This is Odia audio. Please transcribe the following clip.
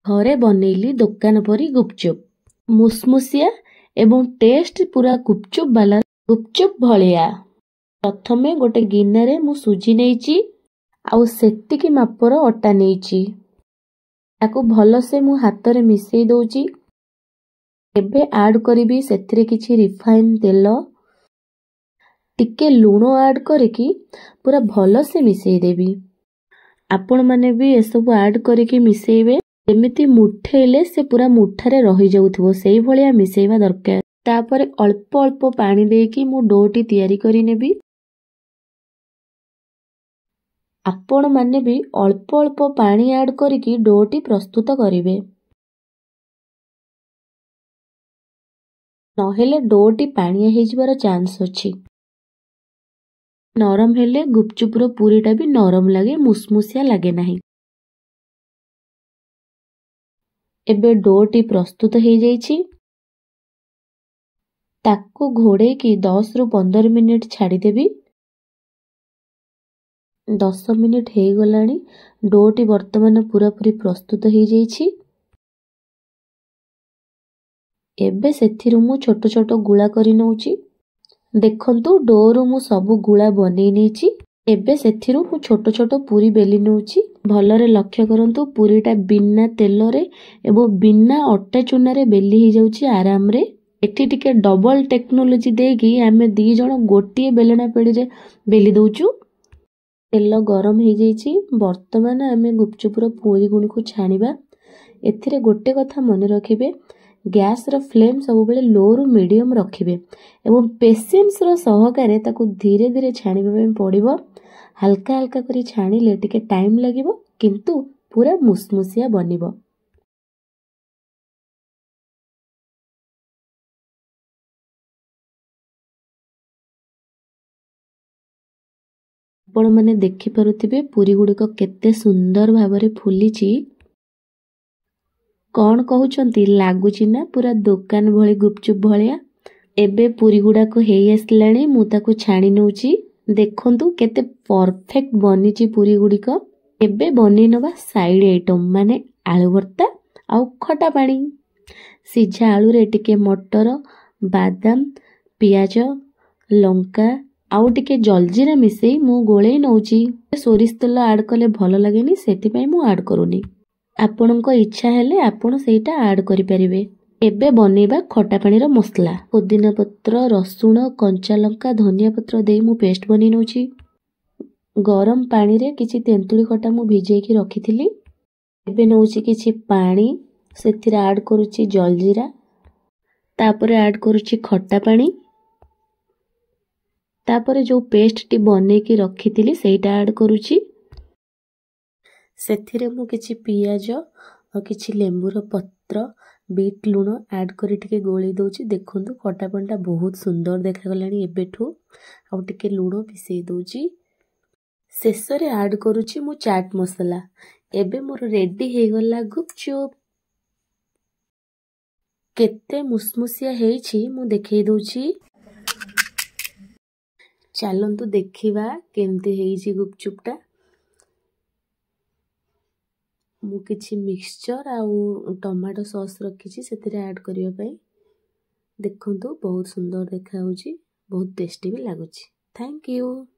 ଘରେ ବନେଇଲି ଦୋକାନ ପରି ଗୁପଚୁପ୍, ମୁସମୁସିଆ ଏବଂ ଟେଷ୍ଟ ପୁରା ଗୁପଚୁପ୍ ବାଲା ଗୁପଚୁପ୍ ଭଳିଆ। ପ୍ରଥମେ ଗୋଟେ ଗିନାରେ ମୁଁ ସୁଜି ନେଇଛି ଆଉ ସେତିକି ମାପର ଅଟା ନେଇଛି। ତାକୁ ଭଲସେ ମୁଁ ହାତରେ ମିଶେଇ ଦଉଛି। ଏବେ ଆଡ୍ କରିବି ସେଥିରେ କିଛି ରିଫାଇନ୍ ତେଲ, ଟିକେ ଲୁଣ ଆଡ୍ କରିକି ପୁରା ଭଲସେ ମିଶେଇ ଦେବି। ଆପଣମାନେ ବି ଏସବୁ ଆଡ୍ କରିକି ମିଶେଇବେ, ଯେମିତି ମୁଠେଇଲେ ସେ ପୁରା ମୁଠାରେ ରହିଯାଉଥିବ, ସେଇଭଳିଆ ମିଶେଇବା ଦରକାର। ତାପରେ ଅଳ୍ପ ଅଳ୍ପ ପାଣି ଦେଇକି ମୁଁ ଡୋଟି ତିଆରି କରିନେବି। ଆପଣମାନେ ବି ଅଳ୍ପ ଅଳ୍ପ ପାଣି ଆଡ୍ କରିକି ଡୋଟି ପ୍ରସ୍ତୁତ କରିବେ, ନହେଲେ ଡୋଟି ପାଣିଆ ହେଇଯିବାର ଚାନ୍ସ ଅଛି। ନରମ ହେଲେ ଗୁପଚୁପର ପୁରୀଟା ବି ନରମ ଲାଗେ, ମୁସମୁସିଆ ଲାଗେ ନାହିଁ। ଏବେ ଡୋଟି ପ୍ରସ୍ତୁତ ହେଇଯାଇଛି। ତାକୁ ଘୋଡ଼େଇକି 10ରୁ 15 ମିନିଟ୍ ଛାଡ଼ିଦେବି। 10 ମିନିଟ୍ ହେଇଗଲାଣି, ଡୋଟି ବର୍ତ୍ତମାନ ପୁରାପୁରି ପ୍ରସ୍ତୁତ ହେଇଯାଇଛି। ଏବେ ସେଥିରୁ ମୁଁ ଛୋଟ ଛୋଟ ଗୁଳା କରି ନଉଛି। ଦେଖନ୍ତୁ, ଡୋରୁ ମୁଁ ସବୁ ଗୁଳା ବନେଇ ନେଇଛି। ଏବେ ସେଥିରୁ ମୁଁ ଛୋଟ ଛୋଟ ପୁରୀ ବେଲି ନେଉଛି। ଭଲରେ ଲକ୍ଷ୍ୟ କରନ୍ତୁ, ପୁରୀଟା ବିନା ତେଲରେ ଏବଂ ବିନା ଅଟା ଚୁନାରେ ବେଲି ହେଇଯାଉଛି ଆରାମରେ। ଏଠି ଟିକେ ଡବଲ ଟେକ୍ନୋଲୋଜି ଦେଇକି ଆମେ 2 ଜଣ ଗୋଟିଏ ବେଲଣା ପେଡ଼ିରେ ବେଲି ଦଉଛୁ। ତେଲ ଗରମ ହେଇଯାଇଛି। ବର୍ତ୍ତମାନ ଆମେ ଗୁପଚୁପର ପୁରୀ ଗୁଡ଼ିକୁ ଛାଣିବା। ଏଥିରେ ଗୋଟେ କଥା ମନେ ରଖିବେ, ଗ୍ୟାସ୍ର ଫ୍ଲେମ୍ ସବୁବେଳେ ଲୋରୁ ମିଡ଼ିୟମ୍ ରଖିବେ ଏବଂ ପେସେନ୍ସର ସହକାରେ ତାକୁ ଧୀରେ ଧୀରେ ଛାଣିବା ପାଇଁ ପଡ଼ିବ। ହାଲକା ହାଲକା କରି ଛାଣିଲେ ଟିକେ ଟାଇମ୍ ଲାଗିବ, କିନ୍ତୁ ପୁରା ମୁସମୁସିଆ ବନିବ। ଆପଣମାନେ ଦେଖିପାରୁଥିବେ ପୁରୀ ଗୁଡ଼ିକ କେତେ ସୁନ୍ଦର ଭାବରେ ଫୁଲିଛି। କ'ଣ କହୁଛନ୍ତି, ଲାଗୁଛି ନା ପୁରା ଦୋକାନ ଭଳି ଗୁପଚୁପ୍ ଭଳିଆ? ଏବେ ପୁରୀ ଗୁଡ଼ାକ ହେଇ ଆସିଲାଣି, ମୁଁ ତାକୁ ଛାଣି ନେଉଛି। ଦେଖନ୍ତୁ କେତେ ପରଫେକ୍ଟ ବନିଛି ପୁରୀ ଗୁଡ଼ିକ। ଏବେ ବନେଇ ନେବା ସାଇଡ୍ ଆଇଟମ୍, ମାନେ ଆଳୁ ଭର୍ତ୍ତା ଆଉ ଖଟା ପାଣି। ସିଝା ଆଳୁରେ ଟିକେ ମଟର, ବାଦାମ, ପିଆଜ, ଲଙ୍କା ଆଉ ଟିକେ ଜଲଜିରା ମିଶେଇ ମୁଁ ଗୋଳେଇ ନେଉଛି। ସୋରିଷ ତେଲ ଆଡ୍ କଲେ ଭଲ ଲାଗେନି, ସେଥିପାଇଁ ମୁଁ ଆଡ୍ କରୁନି। ଆପଣଙ୍କ ଇଚ୍ଛା ହେଲେ ଆପଣ ସେଇଟା ଆଡ୍ କରିପାରିବେ। ଏବେ ବନେଇବା ଖଟା ପାଣିର ମସଲା। ପୋଦିନା ପତ୍ର, ରସୁଣ, କଞ୍ଚା ଲଙ୍କା, ଧନିଆ ପତ୍ର ଦେଇ ମୁଁ ପେଷ୍ଟ ବନେଇ ନେଉଛି। ଗରମ ପାଣିରେ କିଛି ତେନ୍ତୁଳି ଖଟା ମୁଁ ଭିଜେଇକି ରଖିଥିଲି। ଏବେ ନେଉଛି କିଛି ପାଣି, ସେଥିରେ ଆଡ୍ କରୁଛି ଜଲଜିରା, ତାପରେ ଆଡ୍ କରୁଛି ଖଟା ପାଣି, ତାପରେ ଯେଉଁ ପେଷ୍ଟଟି ବନେଇକି ରଖିଥିଲି ସେଇଟା ଆଡ୍ କରୁଛି। ସେଥିରେ ମୁଁ କିଛି ପିଆଜ ଆଉ କିଛି ଲେମ୍ବୁର ପତ୍ର, ବିଟ୍ ଲୁଣ ଆଡ୍ କରି ଟିକେ ଗୋଳେଇ ଦେଉଛି। ଦେଖନ୍ତୁ, ଖଟା ପାଣିଟା ବହୁତ ସୁନ୍ଦର ଦେଖାଗଲାଣି ଏବେଠୁ। ଆଉ ଟିକେ ଲୁଣ ମିଶେଇ ଦେଉଛି। ଶେଷରେ ଆଡ୍ କରୁଛି ମୁଁ ଚାଟ୍ ମସଲା। ଏବେ ମୋର ରେଡି ହେଇଗଲା ଗୁପଚୁପ୍। କେତେ ମୁସମୁସିଆ ହେଇଛି ମୁଁ ଦେଖେଇ ଦେଉଛି। ଚାଲନ୍ତୁ ଦେଖିବା କେମିତି ହେଇଛି ଗୁପଚୁପଟା। ମୁଁ କିଛି ମିକ୍ସଚର୍ ଆଉ ଟମାଟୋ ସସ୍ ରଖିଛି ସେଥିରେ ଆଡ଼୍ କରିବା ପାଇଁ। ଦେଖନ୍ତୁ, ବହୁତ ସୁନ୍ଦର ଦେଖାଯାଉଛି, ବହୁତ ଟେଷ୍ଟି ବି ଲାଗୁଛି। Thank you.